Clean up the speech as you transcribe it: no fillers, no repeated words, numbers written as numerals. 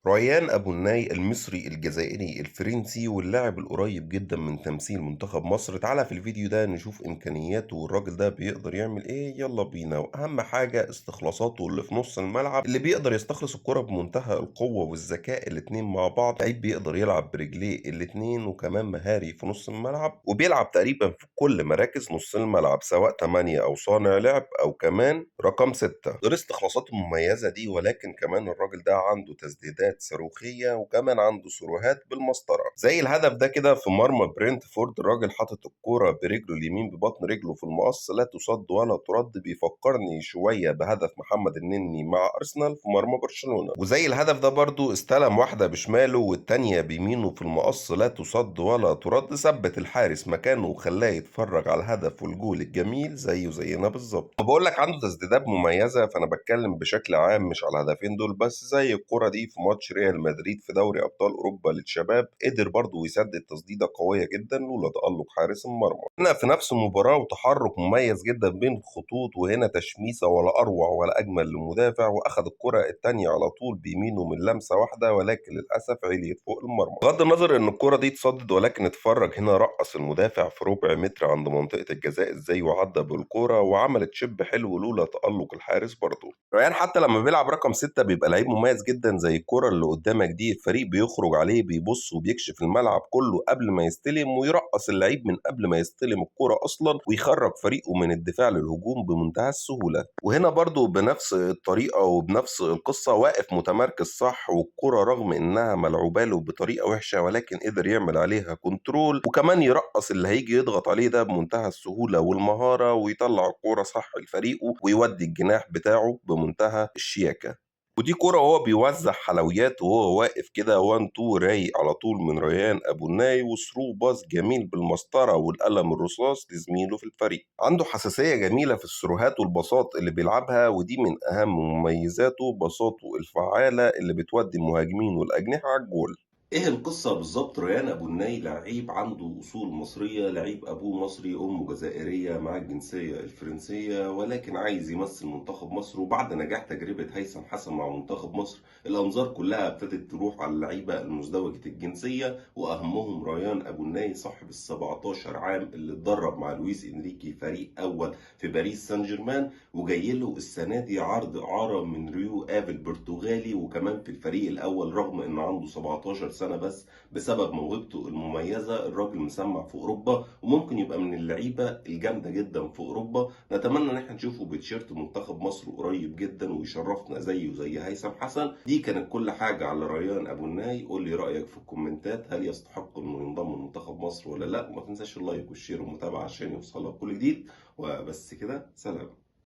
ريان أبو الناي المصري الجزائري الفرنسي واللاعب القريب جدا من تمثيل منتخب مصر. تعالى في الفيديو ده نشوف إمكانياته والراجل ده بيقدر يعمل إيه، يلا بينا. وأهم حاجة استخلاصاته اللي في نص الملعب، اللي بيقدر يستخلص الكرة بمنتهى القوة والذكاء الاتنين مع بعض. لعيب بيقدر يلعب برجليه الاتنين وكمان مهاري في نص الملعب، وبيلعب تقريبا في كل مراكز نص الملعب سواء 8 أو صانع لعب أو كمان رقم 6. غير استخلاصاته المميزة دي، ولكن كمان الراجل ده عنده تسديدات صاروخية وكمان عنده سروهات بالمسطرة زي الهدف ده كده في مرمى برينتفورد. الراجل حاطط الكورة برجله اليمين ببطن رجله في المقص، لا تصد ولا ترد. بيفكرني شوية بهدف محمد النني مع أرسنال في مرمى برشلونة. وزي الهدف ده برضو استلم واحدة بشماله والتانية بيمينه في المقص، لا تصد ولا ترد، ثبت الحارس مكانه وخلاه يتفرج على الهدف والجول الجميل زيه زينا بالظبط. بقول لك عنده تسديدات مميزة، فأنا بتكلم بشكل عام مش على الهدفين دول بس. زي الكرة دي في ماتش ريال مدريد في دوري أبطال أوروبا للشباب، قدر برضه يسدد تسديدة قوية جدا لولا تألق حارس المرمى. هنا في نفس المباراة وتحرك مميز جدا بين الخطوط، وهنا تشميسة ولا أروع ولا أجمل للمدافع، وأخذ الكرة الثانية على طول بيمينه من لمسة واحدة، ولكن للأسف عليت فوق المرمى. بغض النظر إن الكرة دي اتصدت، ولكن اتفرج هنا رقص المدافع في ربع متر عند منطقة الجزاء ازاي وعدى بالكرة وعمل chip حلو لولا تألق الحارس برضه. ريان حتى لما بيلعب رقم 6 بيبقى لعيب مميز جدا، زي الكرة اللي قدامك دي الفريق بيخرج عليه، بيبص وبيكشف الملعب كله قبل ما يستلم، ويرقص اللعيب من قبل ما يستلم الكرة أصلا، ويخرج فريقه من الدفاع للهجوم بمنتهى السهولة. وهنا برضو بنفس الطريقة وبنفس القصة واقف متمركز صح، والكرة رغم إنها ملعوبة له بطريقة وحشة ولكن قدر يعمل عليها control، وكمان يرقص اللي هيجي يضغط عليه ده بمنتهى السهولة والمهارة، ويطلع الكرة صح لفريقه ويودي الجناح بتاعه بمنتهى الشياكة. ودي كرة وهو بيوزع حلويات وهو واقف كده 1 2 رايق على طول من ريان أبو الناي، و through pass جميل بالمسطرة والقلم الرصاص لزميله في الفريق. عنده حساسية جميلة في السروهات والباصات اللي بيلعبها، ودي من أهم مميزاته، باصاته الفعالة اللي بتودي المهاجمين والأجنحة على الجول. ايه القصة بالظبط؟ ريان ابو الناي لعيب عنده اصول مصرية، لعيب ابوه مصري امه جزائرية مع الجنسية الفرنسية، ولكن عايز يمثل منتخب مصر. وبعد نجاح تجربة هيثم حسن مع منتخب مصر، الانظار كلها ابتدت تروح على اللعيبة المزدوجة الجنسية، واهمهم ريان ابو الناي صاحب ال 17 عام اللي اتدرب مع لويس انريكي فريق اول في باريس سان جيرمان، وجاي له السنة دي عرض اعارة من ريو افي البرتغالي، وكمان في الفريق الاول رغم انه عنده 17 سنة بس. بسبب موهبته المميزة الراجل مسمع في أوروبا، وممكن يبقى من اللعيبة الجامدة جدا في أوروبا. نتمنى إن احنا نشوفه بتيشيرت منتخب مصر قريب جدا ويشرفنا زيه زي هيثم حسن. دي كانت كل حاجة على ريان أبو الناي. قول لي رأيك في الكومنتات، هل يستحق إنه ينضم لمنتخب مصر ولا لا؟ وما تنساش ال like وال share والمتابعة عشان يوصلك كل جديد. وبس كده، سلام.